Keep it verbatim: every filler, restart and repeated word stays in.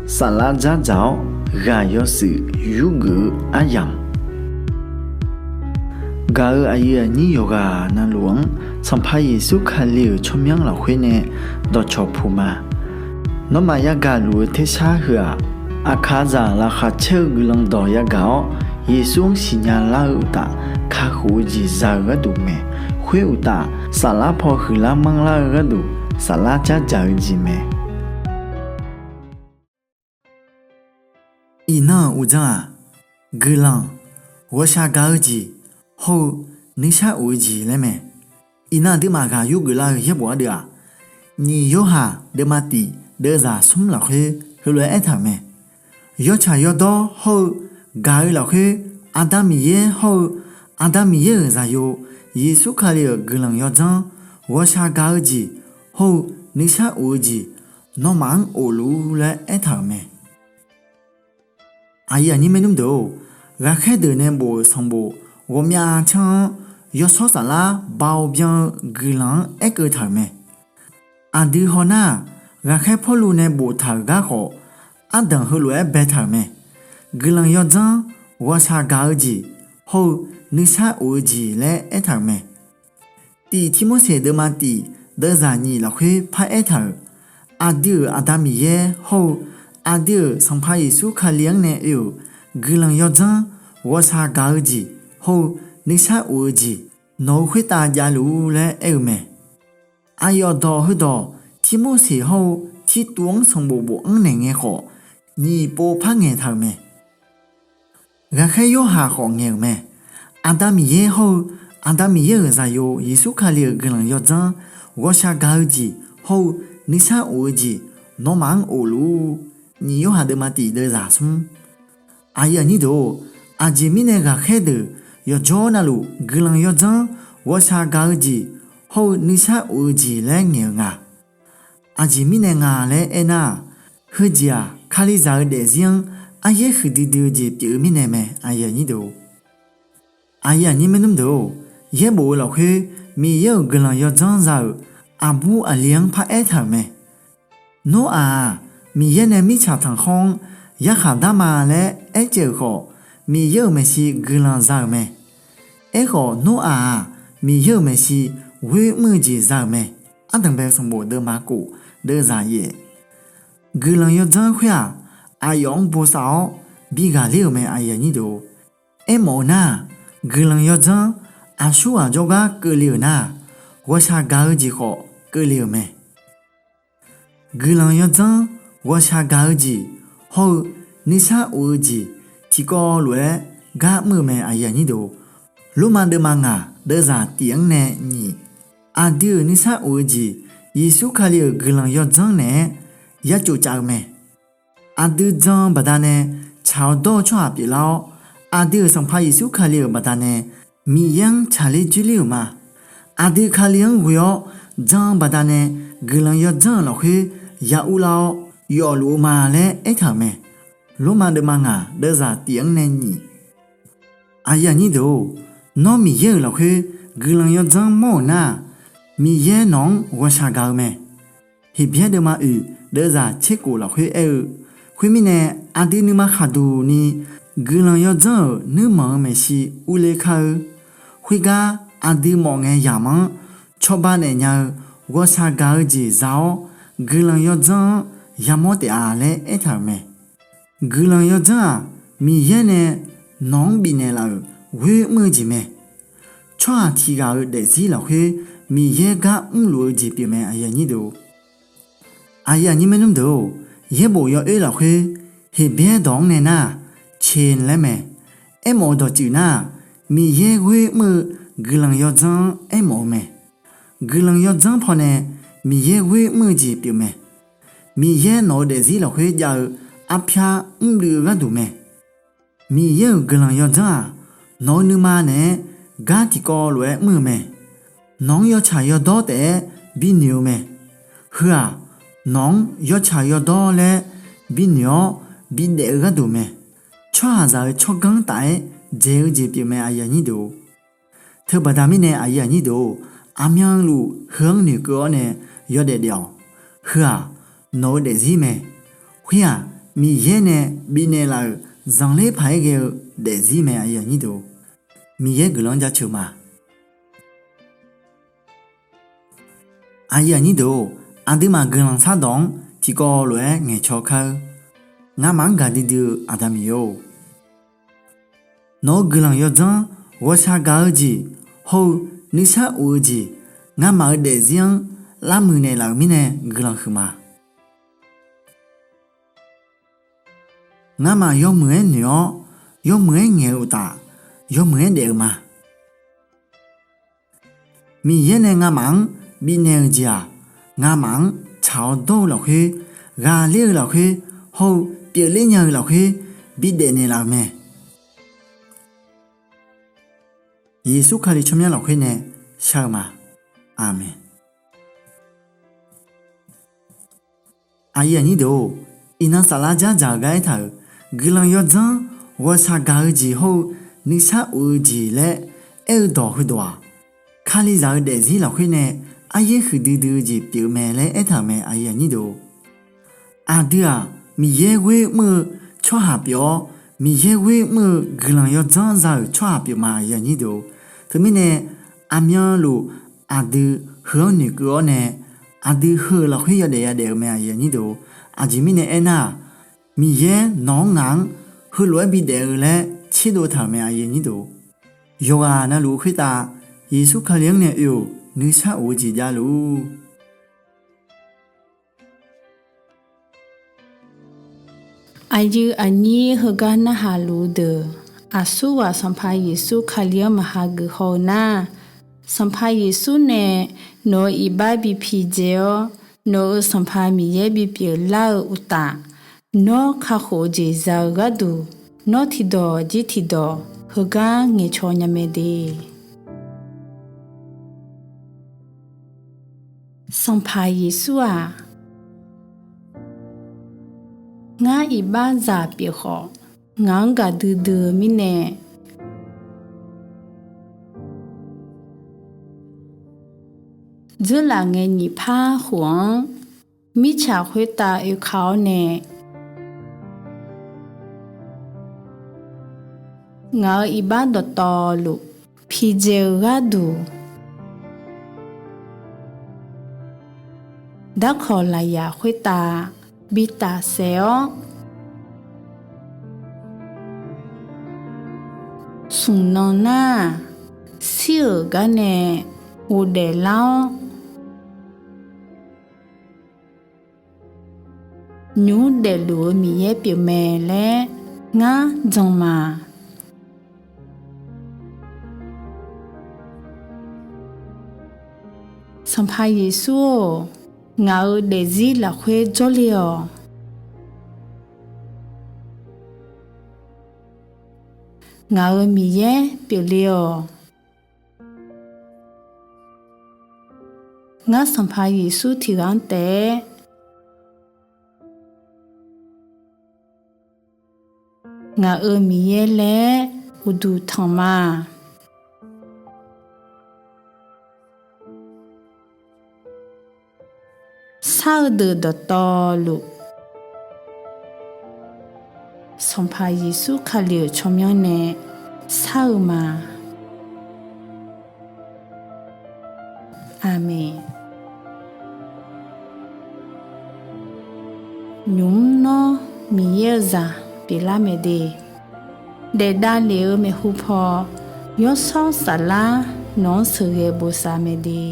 Saflar dzardzaq-awr ghaq yawshuif yurgeuf-eu aryamq, gaq-euq aqyuif aqnyir yawqghaq navluf-anr Sanqpaq Yeqsur Kali-euq tsawrmyanr lafkhoer nae dawqcawq puq ma. Nawmaf yagaq luf-eu tersar heu-aq, aqkaqzaq laqkhaq caer-eu guiqlanq dawq yagaq-awr, Yeqsur-anr siqnya lar-eu uqtaf, kakhof-eu jeq za-eu gharduq mae. Khoer uqtaf, saflar paw huiqlar manrlar-eu gharduq, saflar dzardzaq-eu jeq mae. Iqnan-euq uqdzan-aq, guiqlanq, ghawqshaq gaq-eu jeq, hawr-eu nuisar of-eu jeq laer mae. Iqnan aqduimaf ghaq yurgeuf lar-eu yaerbof ardeuv-aq, nyiq Yorhaq deuvma tiq deuvzaq smr lafkhoer heulof-aer aertaq-euq mae. Yawtsaq yawdawr hawr-eu gaq-eu lafkhoer, Aqda Miqyaer hawr-eu Aqda Miqyaer-euq Zaqyo Yeqsur Kali-euq guiqlanq yawdzanr, ghawqshaq gaq-eu jeq, hawr-eu nuisar of-eu jeq, nawmaf-anr of luf-ur laer aertaq-euq mae. Aqyuif aqnyir maernmr deuq-or, ghaqkhaer deuq nae bof-euq sanqbof ghawqmyav canr-anr, yawshawr saflar baoq byan-eu guiqlanq-anr aerkeuv taq-euq mae. Aqdui hawnar-aq, ghaqkhaer Pawrluv nae boftaq-euq gar khawf, ardanq heulof-aer baetaq-euq mae. Guiqlanq yawdzanr, ghawqshaq gaq-eu jeq, hawr-eu nuisar of-eu jeq laer aertaq-euq mae. Tiq Tirmorseq deuvma tiq deuvzaq nyiq lafkhoer paraer taq-euq, aqdui-euq Aqda Miqyaer hawr-eu aqdui-euq Sanqpaq Yeqsur Kali-anr nae oe-euq guiqlanq yawdzanr, ghawqshaq gaq-eu jeq, hawr-eu nuisar of-eu jeq, nawq-eu khoertav javluf-ur laer aer-eu mae. Aqyawf dawq heudawq Tirmorseq hawr-eu Tirtuv-anr sanqbof bofanr naeq ngae khawf, nyiq pov par ngaeqtaq-euq mae. Ghaqkhaer Yorhaq khawf ngaeq-euq mae. Aqda Miqyaer hawr-eu Aqda Miqyaer-euq Zaqyo Yeqsur Kali-euq guiqlanq yawdzanr, ghawqshaq gaq-eu jeq, hawr-eu nuisar of-eu jeq, nawmaf-anr of luf-ur. Nyiq Yorhaq deuvma tiq deuvzaq smr. Aqyuif aqnyir deuq-or, aqjeq mirnae ghaqkhaer deuq yawqjawr navluf guiqlanq yawdzanr, ghawqshaq gaq-eu jeq, hawr-eu nuisar of-eu jeq laer ngaeq-eu nga? Aqjeq mirnae nga laer aernar-aq, heujeq-aq, Kalizaq-eu daefzir-anr aryaer huiqdui dui-eu jeq pyeuf-eu mirnae mae. Aqyuif aqnyir maernmr deuq-or, yaerbof-eu lafkhoer Miqyaer-euq guiqlanq yawdzanr za-euq aqbur aqli-anr paraer taq-euq mae. Noraq-aq, Miqyaer nae mirtsaq tanqkhawr-anr yarkhaq dar ma laer aercaev-euq khawf, Miqyaer-euq maeqshi guiqlanq za-euq mae. Aerkhawf, Noraq-aq, Miqyaer-euq maeqshi ghoer mr-eu jeq za-euq mae. Ardanqbae sanqbof deuvma kof deuvzaq yaef. Guiqlanq yawdzanr khoer-aq, aqyawf-anr bosav-awr bi ghaqler-euq mae. Aermawf-eu nar-aq, guiqlanq yawdzanr aqsurghaq jawrgar keuvle-euq nar-aq, ghawqshaq gaq-eu jeq khawf keuvle-euq mae. Guiqlanq yawdzanr ghawqshaq gaq-eu jeq, hawr-eu nuisar of-eu jeq tiqkawv lof-aer gar mr-eu mae. Lormav deuvma ngaq deuvzaq tif-anr nae nyiq, aqdui-euq nuisar of-eu jeq Yeqsur Kali-euq guiqlanq yawdzanr naeq-aer ya tsofcaf-eu mae. Aqdui jan-eu baqdanae tsaq-awr dawr-eu tsawrhaq pyeuflar-awr, aqdui-euq Sanqpaq Yeqsur Kali-euq baqdanae Miqyaer-anr tsaqler dzoerler-euq ma. Aqdui Kali-anr ghoe-awr jan-eu baqdanae guiqlanq yawdzanr-euq lafkhoer ya urlar-awr yawfluf-eu ma laer aertaq-euq mae. Lormav deuvma ngaq deuvzaq tif-anr nae nyiq. Nawr Miqyaer-euq lafkhoer guiqlanq yawdzanr mawr-euq nar-aq, Miqyaer nawq-anr ghawqshaq gaq-eu mae. Heqbyaer deuvma oeq deuvzaq tser kof lafkhoer aer-eu, khoermirnae, aqdui nuima khaqduq ni guiqlanq yawdzanr-euq nuirmanq-eu maeqshi urler kar-eur. Khoergar, aqdui mawf ngae yamq-anr cawba naeq nya-eu ghawqshaq gaq-eu jeq za-awr, guiqlanq yawdzanr-anr yamawr taef-a laer aertaq-euq mae. Guiqlanq yawdzanr-aq, Miqyaer nae nawq-anr bifnaeq laf-euq ghoer mr-eu jeq mae. Tsawrhaq tiqghaq-euq daefzir lafkhoer Miqyaer gar mrluf-eu jeq pyeufmae. Yaerbof yawoer lafkhoer Heqbyaer dawq-anr nae nar-aq, ceq laer mae. Aermawf-eu dawqtsuif nar-aq, Miqyaer ghoer mr-eu guiqlanq yawdzanr-anr aermawf-eu mae. Guiqlanq yawdzanr pawnae Miqyaer ghoer mr-eu jeq pyeufmae. Miqyaer nawq-eu daefzir lafkhoer jav-eu arpyar mrluiv-eu gharduq mae. Miqyaer-euq guiqlanq yawdzanr-aq, nawq-eu nuima naeq-aer gar tiqkawv lof-aer mr-eu mae. Nawq-anr yawtsaq yawdawr taef-aer binoeq-eu mae. Heu-aq, nawq-anr yawtsaq yawdawr laer binoeq-awr bidaef-eu gharduq mae. Tsawrhaqzaq-eu tsawrganr taf-aer dzaeq-eu jeq pyeufmae. Teubaqda mirnae, aqmyanluf heu-anr noeqkeuv-awr nae yawdaef daef-awq. Heu-aq, nawq-eu daefzir mae. Khoer-aq, Miqyaer nae bifnaeq laf-euq zanqler paq-aer ghae-eu daefzir mae. Miqyaer guiqlanq-anr jaceuq ma. Aqyuif aqnyir deuq-or, aqduimaf guiqlanq shardawq-anr tiqkawv lof-aer ngaeqcaw kar-eur. Ngamaf-anr gaqdui dui-eu Aqda Miqyaer-or, nawq-eu guiqlanq yawdzanr ghawqshaq gaq-eu jeq hawr-eu nuisar of-eu jeq, ngamaf-euq daefzir-anr lavmuiq naeqlaf-euq mirnae guiqlanq huiqma. Ngamaf yawmuiq-aer noeq-awr, yawmuiq-aer ngaeq-eu uqtaf, yawmuiq-aer daef-eu ma. Miqyaer nae ngamaf-anr bifnaeq-euq jeq-aq, ngamaf-anr tsaq-awr dawr-eu lafkhoer, ghaqler-eu lafkhoer, hawr-eu pyeufler nya-eu lafkhoer bidaef naeqlaf-eu mae. Yeqsur Kali tsawrmyanr lafkhoer nae shar-eu ma. Aqmeq. Aqyuif aqnyir deuq-or, iqnan saflar dzardzaq-eu gar aertaq-euq, guiqlanq yawdzanr ghawqshaq gaq-eu jeq hawr-eu nuisar of-eu jeq laer aer-eu dawq heudawq-aq, Kalizaq-eu daefzir lafkhoer nae aryaer huiqdui dui-eu jeq pyeuf-eu mae laer aertaq-euq mae. Aqdui-aq, Miqyaer ghoer mr-eu tsawrhaq pyeuf-awr, Miqyaer ghoer mr-eu guiqlanq yawdzanr za-euq tsawrhaq pyeuf ma. Teumirnae, aqmyanluf aqdui heu-anr noeqkeuv-awr nae, aqdui heu-euq lafkhoer yawdaef yadaef-eu mae. Aqjeq mirnae aernar-aq, Miqyaer nawq-anr ngaq-anr heulof-aer bidaef-eu laer tserdov taq-euq mae. Yawqghaq navluf-eu khoertav Yeqsur Kali-anr nae oe-euq nuisar of-eu jeq javluf-ur. Aqyuif aqnyir heugar narhaq luf-eu deuq, aqsurghaq Sanqpaq Yeqsur Kali-anr maqha geuf haw-eu nar, Sanqpaq Yeqsur nae nawq-euq iqbax bi pidzae-awr, nawq-euq Sanqpaq Miqyaer bipyeuf lar-eu uqtaf, nawr kakhof-eu jeq za-eu gharduq, nawr tiqdawq jir tiqdawq heugar ngaeqcaw nya mae de. Sanqpaq Yeqsur-aq, ngar iqbaxzaq pyeuf khawf, ngaq-anr gaqdui dui-eu mirnae, dzeurlaf ngae nyiq par khof-anr mirtsaq khoertav oeka-awr nae, ngaq-euq iqbax dawqtawvluf pidzae-eu gharduq, darkawq lafyaq khoertav bi tafsaef-awr, smq nan nar-aq, shir-euq gar nae ghofdaef lar-awr, nymq mr daefluf-eu Miqyaer pyeufmae laer ngar jan ma. Sanqpaq Yeqsur-or, ngaq-euq daefzir lafkhoer jawrle-awq. Ngaq-euq Miqyaer pyeufle-awq. Ngar Sanqpaq Yeqsur tiqghaq-anr taef-aer ngaq-euq Miqyaer laer uqduq tanq ma. Shar-eu deuq dawqtawvluf, Sanqpaq Yeqsur Kali-euq tsawrmyanr nae shar-eu ma. Aqmeq. Nymq mr nawr Miqyaer-eu zaq pyeuflar mae de, daef davlef-eu maeqhu paw, Yawshawr Saflar nawq-anr sheuqghae bosav mae de.